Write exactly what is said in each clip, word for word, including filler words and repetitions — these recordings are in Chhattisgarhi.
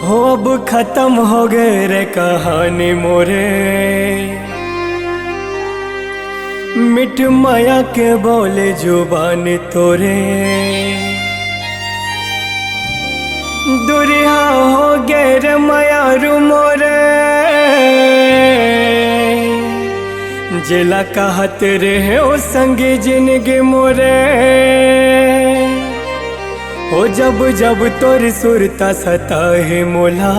हो अब खत्म हो गए रे कहानी मोरे, मिट माया के बोले जुबान तोरे। दुरिहा हो गए रे मयारू मोरे, जेला कहत रहे ओ संगी जिनगी मोरे। हो जब जब तोर सुरता सताहे मोला,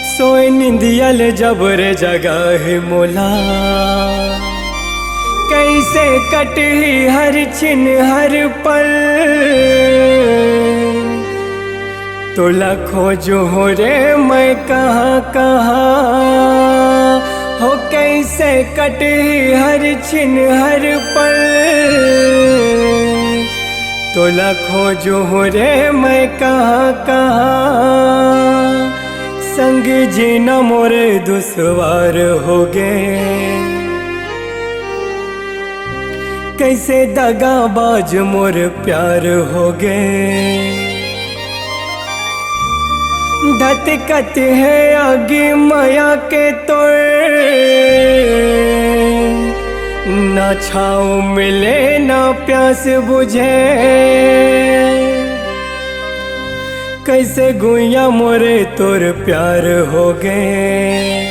सोए निंदिया ले जब रे जगाहे मोला। कैसे कटही हर छिन हर पल, तोला खोजहूँ रे मैं कहाँ कहाँ। हो कैसे कटही हर छिन हर पल, तोला खोजहूँ रे मैं कहाँ कहाँ। संग जीना मोरे दुश्वार हो गए, कैसे दगाबाज मोर प्यार हो गए। धतकत हे आगी मया के तोर, ना छाँव मिले ना प्यास बुझे। कैसे गुइया मोरे तोर प्यार हो गए।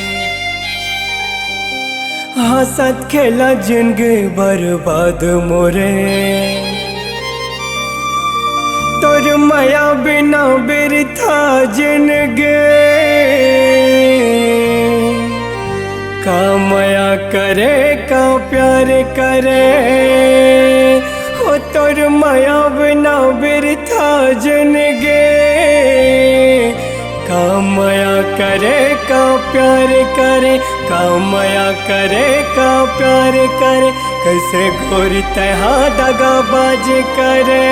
हँसत खेला जिनगी बर्बाद मोरे, तोर मया बिना बिरथा जिनगी। का मया करे का प्यार करे, हो तोर मया बिना बिरथा जिनगी। का मया करे का प्यार करे, का मया करे का प्यार करे, कैसे गोरी तैहा दगाबाज करे।